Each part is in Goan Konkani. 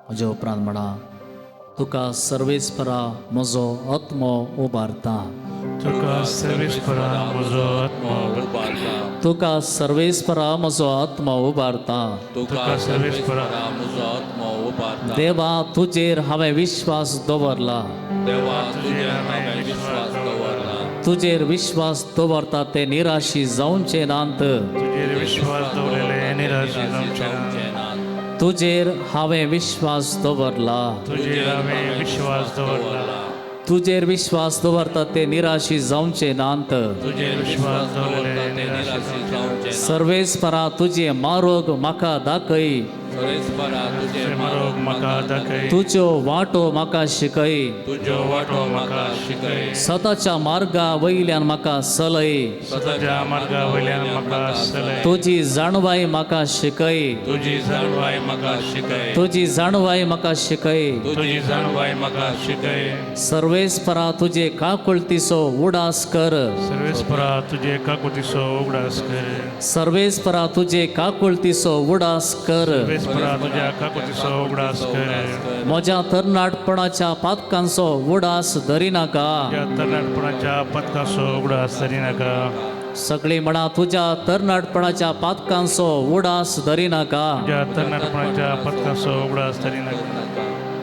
म्हज्या उपरांत म्हणा, तुका सर्वेस्परा म्हजो आत्मो उबारता. तुका सर्वेस्परा म्हजो आत्मो उबारता. तुका सर्वेस्परा म्हजो आत्मो उबारता. तुका सर्वेस्परा म्हजो आत्मो उबारता. देवा, तुजेर हांवें विश्वास दवरला. देवा, तुजेर हांवें विश्वास दवरला. तुजेर विश्वास दवरता ते निराशी जावचे नात. तुजेर विश्वास दवरलेले निराशी जावचे ना. जावचे नात. तुजेर हांवें विश्वास दवरला. तुजेर हांवें विश्वास दवरला. तुजेर विश्वास दवरता ते निराशी जावचे नात. तुजेर विश्वास दवरलेले ते निराशी निराशी जावचे नात. सर्वेस्परा, तुजें मार्ग म्हाका दाखय. सर्वेस्परा, तुजें मार्ग म्हाका दाखय. तुज्यो वाटो म्हाका शिकय. तुज्यो वाटो म्हाका शिकय. सताच्या मार्गा वयल्यान म्हाका चलय. सदाच्या मार्गा वयल्यान म्हाका चलय. तुजी जाणवाय म्हाका शिकय. तुजी जाणवाय म्हाका शिकय. तुजी जाणवाय म्हाका शिकय. तुजी जाणवाय म्हाका शिकय. सर्वेस्परा, तुजे काकुळतीचो उडास कर. सर्वेस्परा, तुजे काकुतीचो उगडास कर. सर्वेस्परा, तुजे काकुळतीचो उडास कर. सर्वेस्परा, तुज्या काकुतीचो उगडास कर. म्हज्या तरणाटपणाच्या पातकांचो उडास धरिनाका. तुज्या तरणाटपणाच्या पथकाचो उगडास धरिनाका. सगळी म्हणा, तुज्या तरणाटपणाच्या पातकांचो उडास धरिनाका. तुज्या तरणाटपणाच्या पथकाचो उगडास धरिनाका.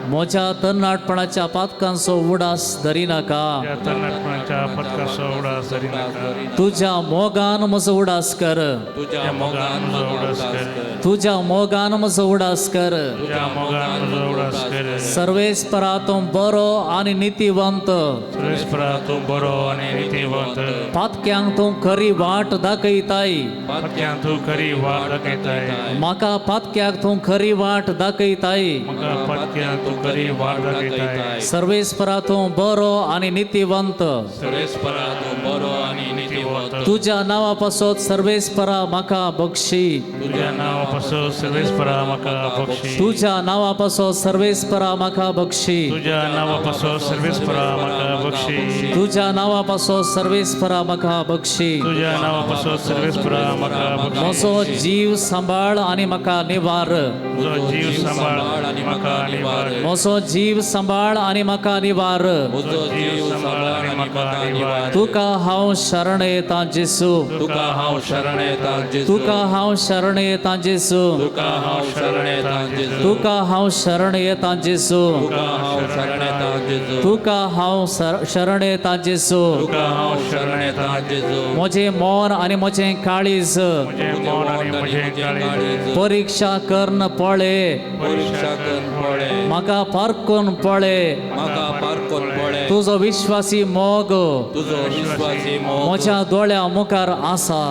म्हज्या तरणाटपणाच्या पातकांचो उडास धरिनाका. तुज्या तरणाटपणाच्या पथकाचो उगडास धरिनाका. तुज्या मोगान म्हजो उडास कर. तुज्या मोगान म्हजो उडास कर. तुज्या मोगान म्हजो उडास कर. तुज्या मोगान म्हजो उगडास कर. सर्वेस्परा, तूं बरो आनी नितीवंत. सर्वेस्परा, तूं बरो आनी नितीवंत. पातक्यांक तूं खरी वाट दाखयताय. पातक्यां तूं खरी वाट दाखयताय. म्हाका पातक्याक तूं खरी वाट दाखयताय. म्हाका पातक्यां तूं खरी वाट दाखयताय. सर्वेस्परा, तूं बरो आनी नितीवंत. सर्वेस्परा, तूं बरो आनी नितीवंत. तुज्या नांवा पासत सर्वेस्परा, म्हाका बक्षी. तुज्या नांवा पासत सर्वेस्परा, म्हाका बक्षी. तुज्या नांवा पासत सर्वेस्परा, म्हाका बक्षी. तुज्या नांवा पासत सर्वेस्परा, म्हाका बक्षी. तुज्या नांवा पासत सर्वेस्परा, म्हाका बक्षी. तुज्या नांवा पासत सर्वेस्परा, म्हाका बक्षी. म्हजो जीव सांबाळ आनी म्हाका निवार. म्हजो जीव सांबाळ आनी म्हाका निवार. म्हजो जीव सांबाळ आनी म्हाका निवार. म्हजो जीव सांबाळ आनी म्हाका निवार. तुका हांव शरण येता जेसू. तुका हांव शरण येता जेजू. तुका हांव शरण येता जेसू. तुका हांव शरण येता जेजू. तुका हांव शरण येता जेसू. तुका हांव शरण येता जेजू. तुका हांव शरण येता जेसू. तुका हांव शरण येता जेजू. म्हजें मन आनी म्हजें काळीज म्हजें मन आनी म्हजें काळीज परिक्षा करन पळे. परीक्षा करून पळे. म्हाका पारखून पळे. म्हाका पारखून पळे. तुजो विश्वासी मोग तुजो विश्वासी मोग म्हज्या दोळ्या मुखार आसा.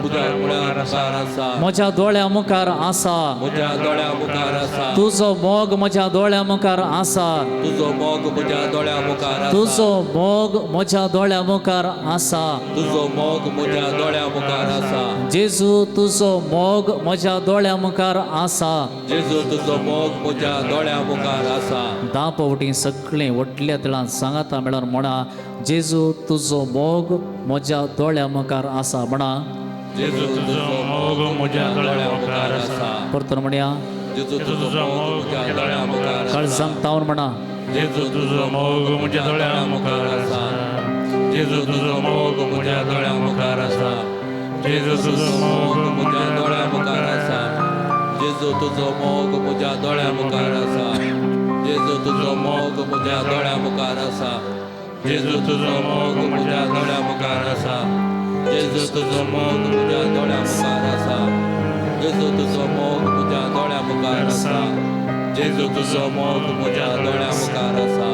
तुज्या दोळ्या मुखार आसा. म्हज्या दोळ्या मुखार आसा. म्हज्या दोळ्या मुखार आसा. तुजो मोग म्हज्या दोळ्या मुखार आसा. तुजो मोग म्हज्या दोळ्या मुखार आसा. तुजो मोग म्हज्या दोळ्या मुखार आसा. तुजो मोग म्हज्या दोळ्या मुखार आसा. जेजू, तुजो मोग म्हज्या दोळ्या मुखार आसा. जेजू, तुजो मोग म्हज्या दोळ्या मुखार आसा. 10 फावटी सगळें व्हडल्या तेळान सांगाता मेळोन म्हणा, जेजू, तुजो मोग म्हज्या दोळ्या मुखार आसा. म्हणा. जेजू, तुजो मोग म्हज्या दोळ्या मुखार आसा. परतून म्हणया. जेजू, तुजो मोग म्हज्या दोळ्या मुखार आसा. काळजांक तावन म्हणा. जेजू, तुजो मोग म्हज्या दोळ्या मुखार आसा. जेजू, तुजो मोग म्हज्या दोळ्या मुखार आसा. जेजू, तुजो मोग म्हज्या दोळ्या मुखार आसा. जेजू, तुजो मोग म्हज्या दोळ्या मुखार आसा. जेजू, तुजो मोग म्हज्या दोळ्या मुखार आसा. जेजू, तुजो मोग म्हज्या दोळ्या मुखार आसा. जेजू, तुजो मोग म्हज्या दोळ्या मुखार आसा. जेजू, तुजो मोग म्हज्या दोळ्या मुखार आसा. जेजू, तुजो मोग म्हज्या दोळ्या मुखार आसा.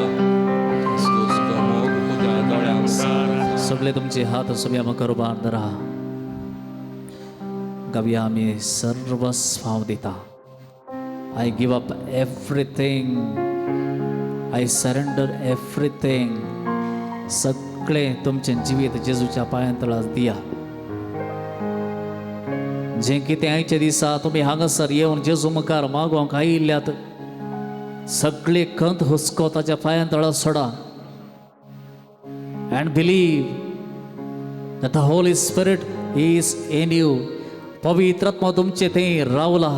जेजू, तुजो मोग म्हज्या दोळ्या मुखार आसा. सगळे तुमचे हात सगळ्या मुखार उबार धरा. गावया, आमी सर्वस्व हांव दिता. I give up everything. I surrender everything. सगळें तुमचें जिवीत जेजूच्या पांयां तळा दिया. जें कितें आयच्या दिसा तुमी हांगासर येवन जेजू मुखार मागोवंक आयिल्ल्यात, सगळे खंत हुस्को ताच्या पांयां तळा सोडा and believe that the Holy Spirit is in you. पवित्र आत्मा तुमचे थंय रावला.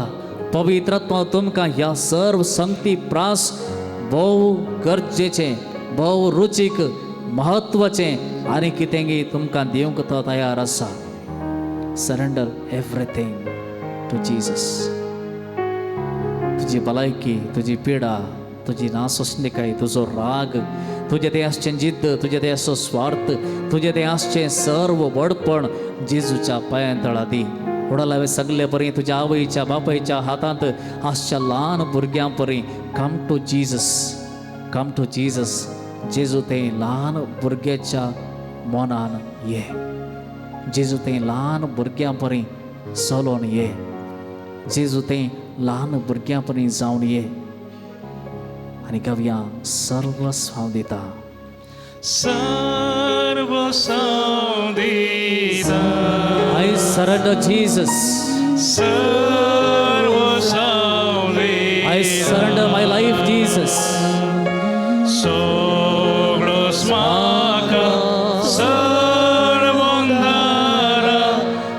पवित्र आत्मा तुमकां ह्या सर्व संगती प्रास भोव गरजेचें, भोव रुचीक, म्हत्वाचें आनी कितेंगी तुमकां दिवंक तो तयार आसा. Surrender everything to Jesus. तुजी भलायकी, तुजी पिडा, तुजी नासोसणिकाय, तुजो राग, तुजें तें आसचें जिद्द, तुजें तें आसचो स्वार्थ, तुजें तें आसचें सर्व व्हडपण जेजूच्या पांयां तळा दी. उडाला सगळे परी तुज्या आवयच्या बापायच्या हातांत आसच्या ल्हान भुरग्यां परी come to Jesus, come to Jesus. जेजू तें ल्हान भुरग्याच्या मनान ये. जेजू तें ल्हान भुरग्यां परी चलोन ये. जेजू तें ल्हान भुरग्यां परी जावन ये आनी गावया सर्वस्व हांव दिता. सर्वस्व दिता. I surrender, Jesus. सर्वस्व I surrender my life, Jesus. सगळोच म्हाका सर्वंदारा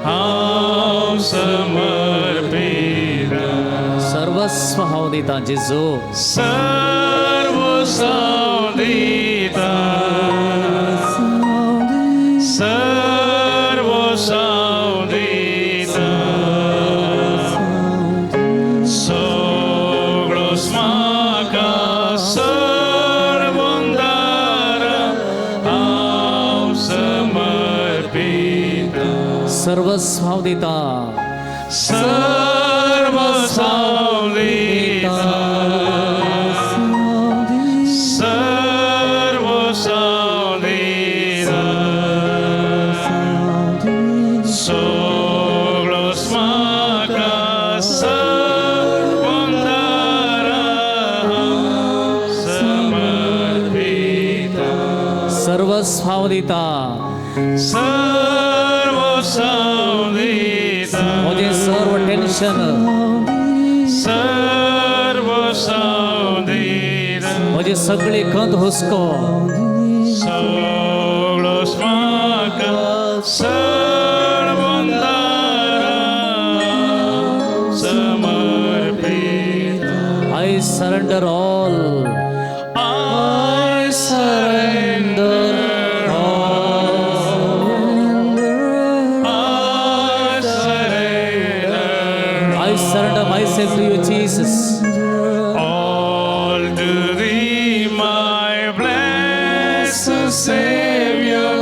हांव समर्पिता. सर्वस्व हांव दिता जेजू. सर्वस्व दिता. सर्वस्व दिता. सगळोच म्हाका सर्वंदारा हांव समर्पिता. सर्वस्व हांव दिता. सर्वस्व दिता. सर्वस्व दिता. सगळोच म्हाका सर्वंदारा हांव समर्पिता. सर्वस्व हांव दिता. सर्वस्व दिता. म्हजें सर्व टेन्शन, सर्वस्व दिता. म्हजे सगळे खंत हुस्को, सगळोच म्हाका सर्वंदारा समर्पिता. I surrender all. I surrender all. I surrender. I surrender myself to you, Jesus. All to thee, my blessed Savior,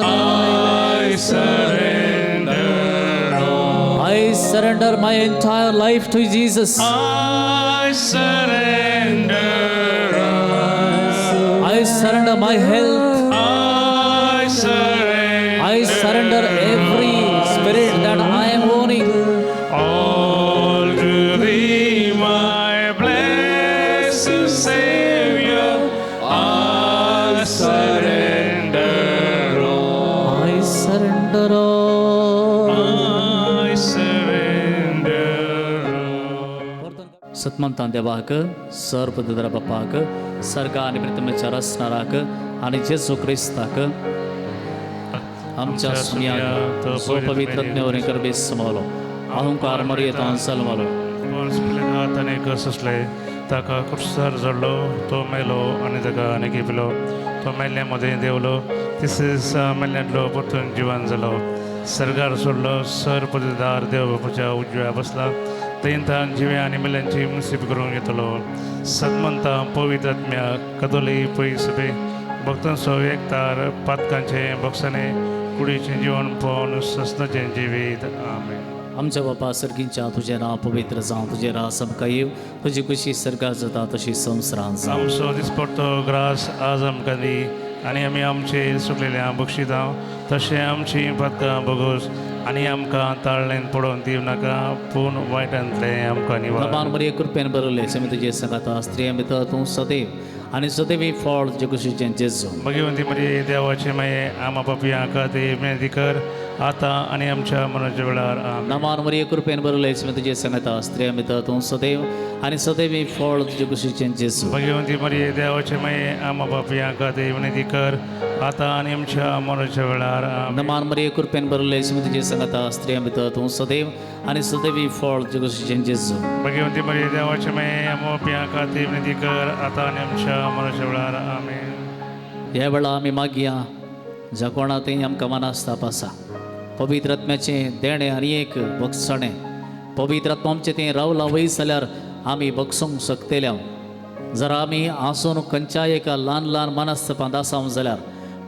I surrender all. I surrender my entire life to Jesus. I surrender all. I surrender my health. I surrender. I surrender every spirit that I am owning. All to thee, my blessed Savior, I surrender all. I surrender all. I surrender all. सतमंतान देवाक, सर्वदर बापाक, सर्गा आनी प्रितमेच्या रसणाराक आनी जेजू क्रिस्ताक, आमच्या सुमयाक जो पवित्र आत्म्यावरी करबे समवलो, अहंकार मर्येतान जल्मलो, पोन्स पिलात आनी कसले ताका कुर्सार जडलो, तो मेलो आनी ताका आनी घेपलो. तो मेल्ल्या मदें देंवलो, तिसरे दिसा मेल्ल्यांतलो परतून जिवन जालो. सर्गार सोडलो, सर पददार देव बापाच्या उजव्या बसला. थंय जिव्या आनी मेल्यांची मुसीब करूंक येतलो. सदमंता पवित्र आत्म्या कदोली पयसबे भक्तांचो एकतार, पातकांचे बक्षाने, कुडीचें जिवन पळोवन सस्नाचें जिवीत. आमेन. आमच्या बापा सर्गींच्या, तुजें नांव पवित्र जावं, तुजें राज आमकां येवं, तुजी खुशी सर्गात जाता तशी संवसारांत जावं. आमचो दिसपडतो ग्रास आज आमकां दी आनी आमी आमचे सुकलेल्या बक्षितां तशें आमची पातकां बगोस आनी आमकां ताळ्ळेन पडोवन दिवं नाका, पूण वायटांतलें आमकां निवार. नमान मरिये, कृपेन बरयलें, समी तुजे सांगाता, स्त्रियां भितर तूं सदैव आनी सदैव फळ तुजे कुशीचें जेजू. भगवंती मरिये, देवाचे माये, आमा पापयां खातीर विनंती कर, आतां आनी आमच्या मरणाच्या वेळार. आमेन. नमान मरिये, कृपेन बरयलें, समी तुजे सांगाता, स्त्रियां भितर तूं सदैव आनी सदैव फळ तुजे कुशीचें जेजू. भगवंती मरिये, देवाचे माये, आमा पापयां खातीर विनंती कर, आतां आनी आमच्या मरणाच्या वेळार आमेन. नमान मरिये कृपेन भरले तुझे संगता स्त्रियां भितर तूं सदैव आनी सदैवी फळ जगोशीचें जेजू. भगवंती मरिये देवाचे माये आमोप्या खातीर विनंती कर आतां आनी आमच्या मरणाच्या वेळार आमेन. ह्या वेळा आमी मागया ज्या कोणा तें आमकां मनास्ताप आसा पवित्र आत्म्याचें देणें आनी एक बगसणें पवित्र आत्मा आमचें तें रावलां वयस जाल्यार आमी बगसूंक शकतले. जर आमी आसून खंयच्याय एका ल्हान ल्हान मनस्तापांत आसा जाल्यार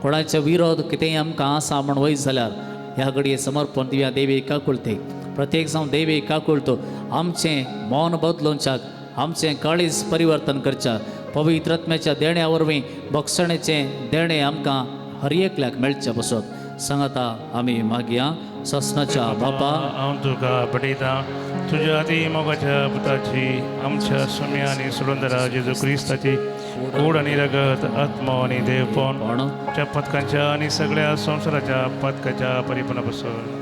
कोणाचे विरोध कितेंय आमकां आसा म्हूण वयस जाल्यार ह्या घडये समर्पण दिवया देवी काकुळते. प्रत्येक जावं देवी काकुळतो आमचें मौन बदलोवच्याक आमचें काळीज परिवर्तन करच्याक पवित्र आत्म्याच्या देण्या वरवीं बक्षणेचें देणें आमकां हर एकल्याक मेळचें पसत सांगता आमी मागया ससनाच्या बापा. हांव तुका पटयतां तुज्या अती मोगाच्या पुताची आमच्या सुम्या आनी सुलंदरा जेजू क्रिस्ताची कूड आनी रगत आत्मो आनी देवपण पण च्या पदकांच्या आनी सगळ्या संवसाराच्या पदकाच्या परिपणा पासून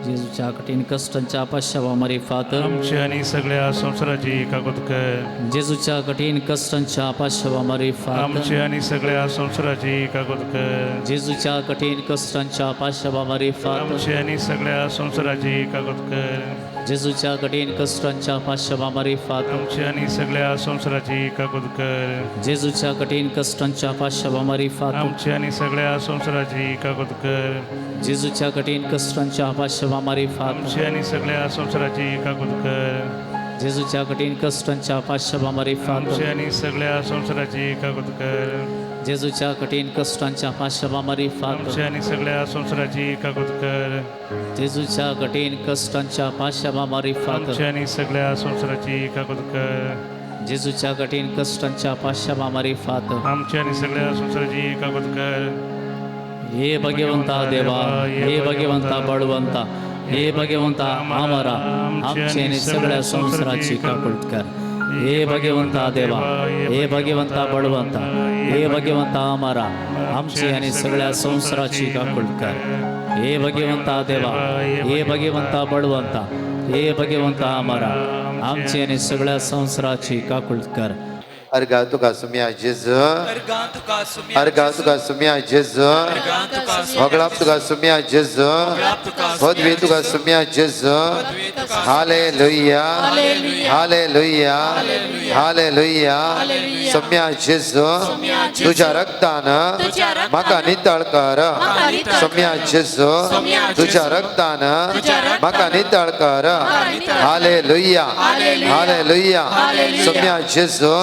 जेजूच्या कठीण कश्टांच्या पाशावा मारिफात आमच्या आनी सगळ्या संवसाराची काकूत कर. जेजूच्या कठीण कश्टांच्या पाशावा मारिफात आमच्या आनी सगळ्या संवसाराची काकूत कर. जेजूच्या कठीण कश्टांच्या पाशावा मारिफात आमच्या आनी सगळ्या संवसाराची काकूत कर. जेजूच्या कठीण कश्टांच्या पाशावा मारिफात आमच्या आनी सगळ्या संवसाराची काकूत कर. जेजूच्या कठीण कश्टांच्या पाशावा मारिफात आमच्या आनी सगळ्या संवसाराची काकूत कर. जेजूच्या कठीण कश्टांच्या पाशावा मारिफात आमच्या आनी सगळ्या संवसाराची काकूत कर. जेजूच्या कठीण कश्टांच्या पाशावा मारिफात आमच्या आनी सगळ्या संवसाराची काकूत कर. जेजूच्या कठीण कश्टांच्या पाशावा मारिफात आमच्या आनी सगळ्या संवसाराची काकूत कर. जेजूच्या कठीण कश्टांच्या पाशावा मारिफात आमच्या आनी सगळ्या संवसाराची काकूत कर. जेजूच्या कठीण कश्टांच्या पाशावा मारिफात आमच्या आनी सगळ्या संवसाराची काकूत कर. हे भगवंता देवा, हे भगवंता बळवंता, हे भगवंता आमरा आमचे आनी सगळ्या संवसाराची काकूट कर. हे भगवंता देवा, हे भगवंता बळवंता, हे भगवंता आमरा आमची आनी सगळ्या संवसाराची काकूट कर. हे भगवंता देवा, हे भगवंता बळवंता, हे भगवंता आमरा आमची आनी सगळ्या संवसाराची काकूट कर. अर्गा तुका सुम्या जेजू, अर्गा तुका सुम्या जेजू, होगळाप तुका सुम्या जेजू, पदवी तुका सुम्या जेजू. Hallelujah, hallelujah, hallelujah. सुम्या जेजू तुझ्या रक्तान म्हाका नितळ कर. सुम्या जेजू तुझ्या रक्तान म्हाका नितळ कर. Hallelujah, hallelujah. सुम्या जेजू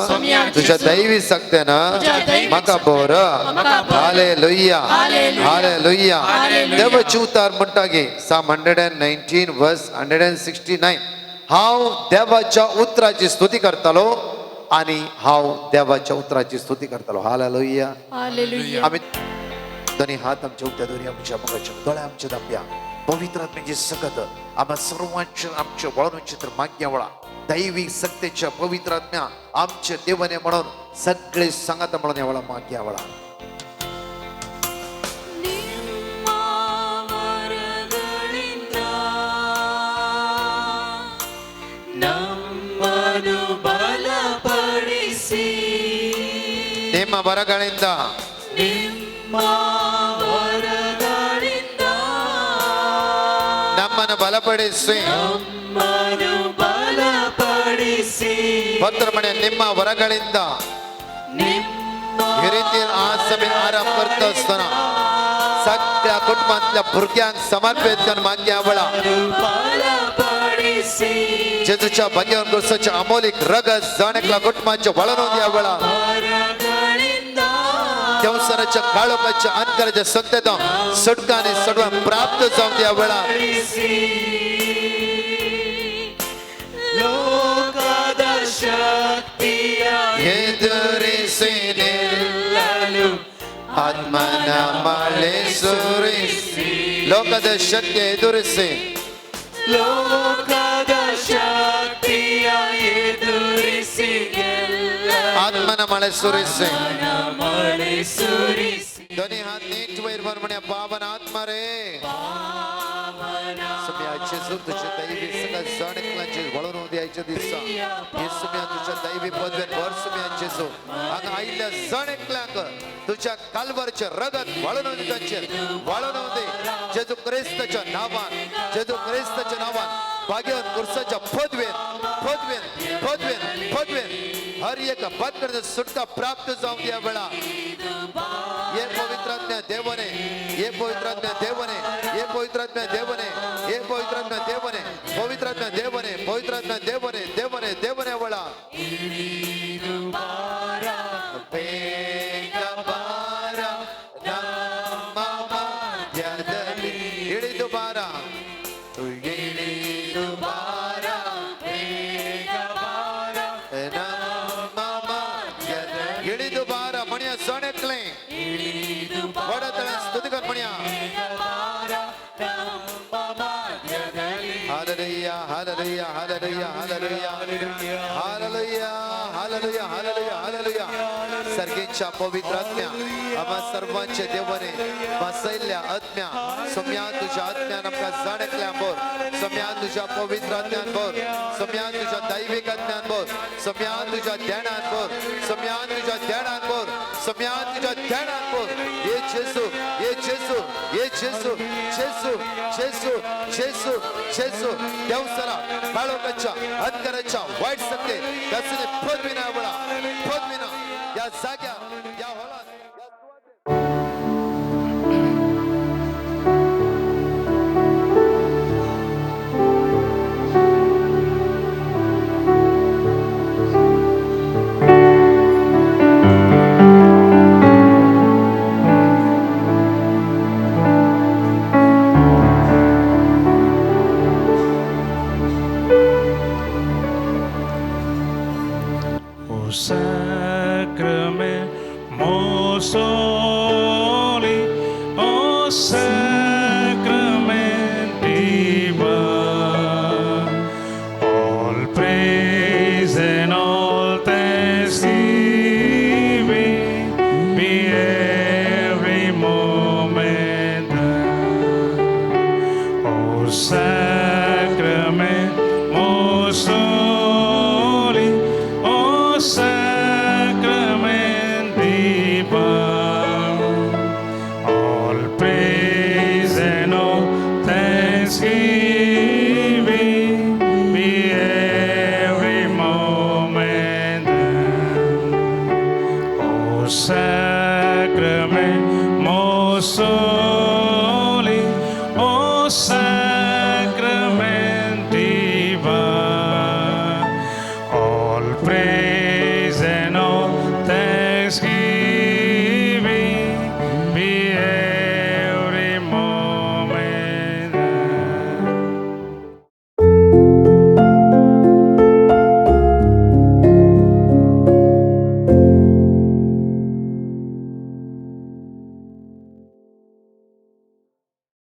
तुझ्या दैवी शक्तेन म्हाका बोर. Hallelujah, hallelujah. देवाचे उतार म्हणटा की Psalm 119 verse 169 हांव देवाच्या उतराची स्तुती करतालो आनी हांव देवाच्या उतराची स्तुती करतालो. हालेलुया. आमी दोनी हात आमच्या उक्त्या दोरी आमच्या मुखाच्या दोळे आमच्या दापया पवित्र आत्म्याची सकत आम्हा सर्वांचे आमच्या वळून चित्र माग्या वळा दैवी सत्तेच्या पवित्र आत्म्या आमचे देवने म्हणून सगळे सांगत म्हणून या वळा माग्या वळा. ನಿಮ್ಮ ವರಗಳಿಂದ, ನಮ್ಮನ್ನು ಬಲಪಡಿಸಿ. ಪತ್ರಮಣೆ ನಿಮ್ಮ ವರಗಳಿಂದ ಈ ರೀತಿ आसमे आराम करता असताना सगळ्या कुटुंबांतल्या भुरग्यांक समर्पित करून मागण्या वळा जेजूच्या भाग्यावर क्रिस्ताच्या अमोलिक रगत जण एकल्या कुटुंबाच्या वळण द्या वेळा संवसाराच्या काळोखाच्या अंधकाराच्या सत्तेत सुटका आणि सडवा प्राप्त जावं त्या वेळा. ಎದುರಿಸಿ ನಿಲ್ಲಲು ಆತ್ಮನ ಮಳೆ ಸುರಿಸಿ, ಲೋಕದ ಶಕ್ತಿ ಎದುರಿಸಿ, ಲೋಕದ ಶಕ್ತಿಯ ಎದುರಿಸಿ ಆತ್ಮನ ಮಳೆ ಸುರಿಸಿ, ಮಳೆ ಸುರಿಸಿ. ಧ್ವನಿ ಹಾತ್ नीट वैर म्हण्या पावन आत्मा रे तुझ्या दैवी सगळं जण एकलाचे वळून द्यायचे दिसा हे सुम्या तुझ्या दैवी पदवेन भर सुम्या जेजू. जेजू हांगा आयिल्ल्या जण एकल्यांक तुझ्या कालवारचें रगत वाळून दे तांचेर वाळून दे जेजू क्रिस्ताच्या नांवान जेजू क्रिस्ताच्या नांवान भाग्यान कुर्साच्या पदवेन पदवेन पदवेन पदवेन हर एक पदकडे सुटका प्राप्त जावं या वेळा. ये पवित्रात्म्या देवने ये पवित्रात्म्या देवने ये पवित्रात्म्या देवने ये पवित्रात्म्या देवने पवित्रात्म्या देवने पवित्रात्म्या देवने देवने देवने वेळा. ಇಳಿದು ಬಾರ ಇಳಿದು ಬಾರ ಬೇಗ ಬಾರ ನಮ್ಮ ಮಧ್ಯದಲ್ಲಿ ಇಳಿದು ಬಾರ ಮಣಿಯ ಸೊಣೆಕ್ಲೆ ಹೊಡತಳ ಸ್ತುತಿಗರ್ ಮಣಿಯ. Hallelujah hallelujah hallelujah hallelujah hallelujah hallelujah hallelujah hallelujah. सर्गेच्या पवित्र आत्म्या आम्हा सर्वांचे देवाने बसयल्ल्या आत्म्या सम्या तुझ्या आत्म्यान आमकां जाणकल्या बोर सम्या तुझ्या पवित्र आत्म्यान बोर सम्या तुझ्या दैवीक आत्म्यान बोर सम्या तुझ्या ध्यानान बोर सम्या तुझ्या ध्यानान बोर सम्या तुझ्या ध्यानान बोर. ये जेसू ये जेसू ये जेसू जेसू जेसू जेसू जेसू देवसरा काळोखाच्या अंधकाराच्या वाईट सत्ते त्याचे पदविना वळा पदविना या जाग्या या हॉलात. O sacrament most holy, O sacrament